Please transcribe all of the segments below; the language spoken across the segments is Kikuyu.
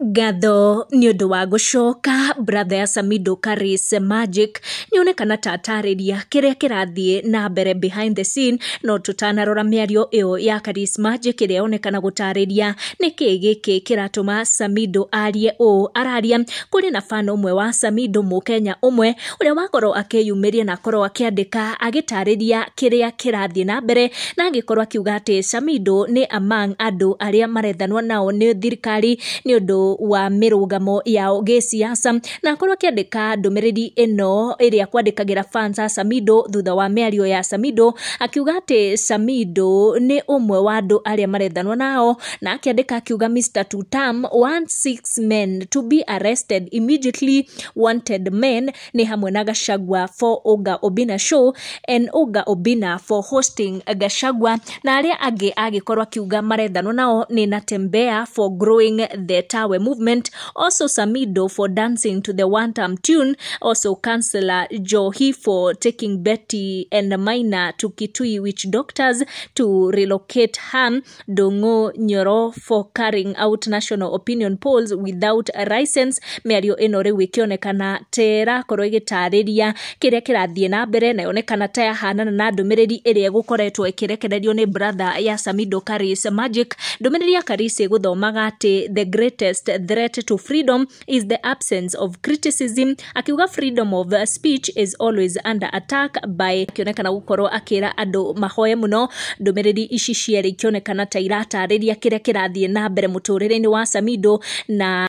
Ngatho nĩ ũndũ wa gũcoka brother ya Samidoh Karis Magic nĩonekana ta atarĩria kĩrĩa kĩrathiĩ na mbere behind the scene. No tũtanarora mĩario ĩyo ya Karis Magic ĩrĩa yonekana gũtarĩria nĩkĩ gĩkĩ kĩratũma Samidoh arie ũũ araria, kũrĩ na fan ũmwe wa Samidoh, mũkenya ũmwe ũrĩa wakorwo akĩyumĩria na akorwo akĩandĩka agĩtarĩria kĩrĩa kĩrathiĩ na mbere, na agĩkorwo akiuga atĩ Samidoh nĩ among andũ arĩa marethanwo nao nĩ thirikari nĩ ũndũ wa mĩrũgamo yao gĩsiasa, na akorwo akĩandĩka ndũmĩrĩri ĩno ĩrĩa kwandĩkagĩra fans a Samidoh thutha wa mĩario ya Samidoh, akiuga atĩ Samidoh nĩ ũmwe wa andũ arĩa marethanwo nao, na akĩandĩka akiuga Mr. Tutam wants 6 men to be arrested immediately. Wanted men nĩ hamwe na Gachagua for Oga Obina show and Oga Obina for hosting Gachagua, na arĩa angĩ agĩkorwo akiuga marethanwo nao nĩ Natembea for growing the Tawe movement, also Samidoh for dancing to the one term tune, also Councillor Johi for taking Betty and Maina to Kitui witch doctors to relocate her, Dongo Nyoro for carrying out national opinion polls without a license. Mĩario ĩno rĩu ĩkĩonekana ta ĩrakorwo ĩgĩtarĩria kĩrĩa kĩrathiĩ na mbere, na yonekana ta yahanana na ndũmĩrĩri ĩrĩa ĩgũkoretwo ĩkĩrekererio nĩ brother ya Samidoh Karis Magic. Ndũmĩrĩri ya Karis ĩgũthomaga atĩ the greatest threat to freedom is the absence of criticism, akiuga freedom of speech is always under attack by, akĩonekana gũkorwo akĩra andũ mahoe mũno. Ndũmĩrĩri ici cierĩ ikĩonekana ta iratarĩria kĩrĩa kĩrathiĩ na mbere mũtũrĩre-inĩ wa Samidoh na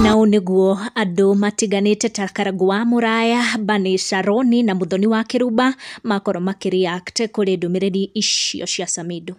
nao nĩguo andũ matiganĩte ta Karangũ wa Mũraya, Bani Sharoni na Muthoni wa Kĩrumba makorwo makĩreact kũrĩ ndũmĩrĩri icio cia Samidoh.